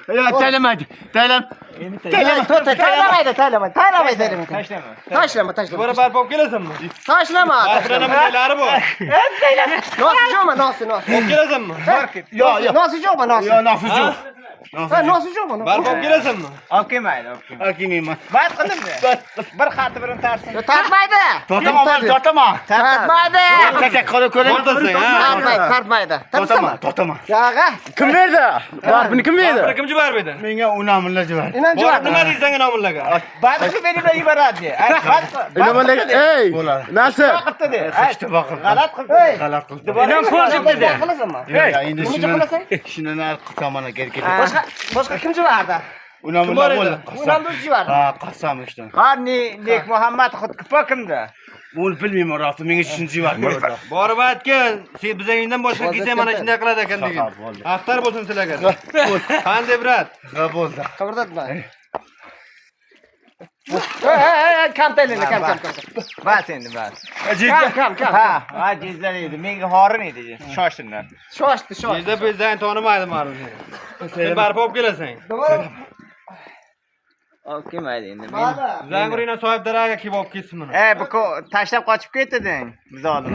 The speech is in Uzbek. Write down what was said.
Ya taylamaydi. Taylam. Taylamaydi, taylamaydi, taylamaydi, taylamaydi. Tashlama. Tashlama, tashlama. Dubora barpo olib kelasanmi? Tashlama. Barpani bundaylari bor. Nosi yo'qmi, nosi, nosi. Olib kelasanmi? Yo, yo. Nosi yo'qmi, nosi? Yo, nafis yo'q. Ha, nosi yo'qmi? Barpo olib kelasanmi? Olib kelmaydi, olib kelmaydi. Kelmayman. Bas qildimmi? Bir xati bilan tarsin. Tortmaydi. Tortaman, tortaman. Tortmaydi. Kaka qora ko'ring. Tortasan, ha? Tortmaydi, tortmaydi. Tortaman, tortaman. Yog'a. Kim berdi? Barpini kim berdi? Barpini kim jibar berdi? Menga unamlar jibar. Inom Borib jibar. nima deysan inomullaga? Bas qilib berib yuboradi. Ay, bas. Inomonlarga ey, Bo'ladi. Nasib. Qilibdi de. Qishda boqib. G'alat qilibdi. G'alat qilibdi. Inom ko'rshibdi de. Qilasanmi? Yo, yo, endi Buncha shuni qilasan? shuni narxi tomona kelib ketadi. Boshqa boshqa kim jibardi? Unamlar bor edi? bo'ldi. Unamni o'zi jibardi. Ha, qasam ishdan. Ha, Nek Muhammad Xudkupa kimdi? Uni bilmayman, rosti menga shuni jibar. Borib aytgin, sen bizingdan boshqa kelsa mana shunday qiladi ekan degan. Ha, bo'ldi. Axtar bo'lsin sizlarga. Qanday brat? Ha, bo'ldi. Qimirdatma. Ey, ey, ey, kam taylaydi, kam, kam, kam. Bas endi bas. Kam, kam, kam. Ha, ha, jizdan edi. Menga horin edi. Shoshdilar. Shoshdi, shoshdi. Bizda bizdan tonimaydi ma'lum seni. Sen barpo olib kelasan. Olib kelmaydi endi. Men. Mana. Zanguringdan sohib daraga kelib olib ketsin buni. Ey, bu tashlab qochib ketding biz oldin.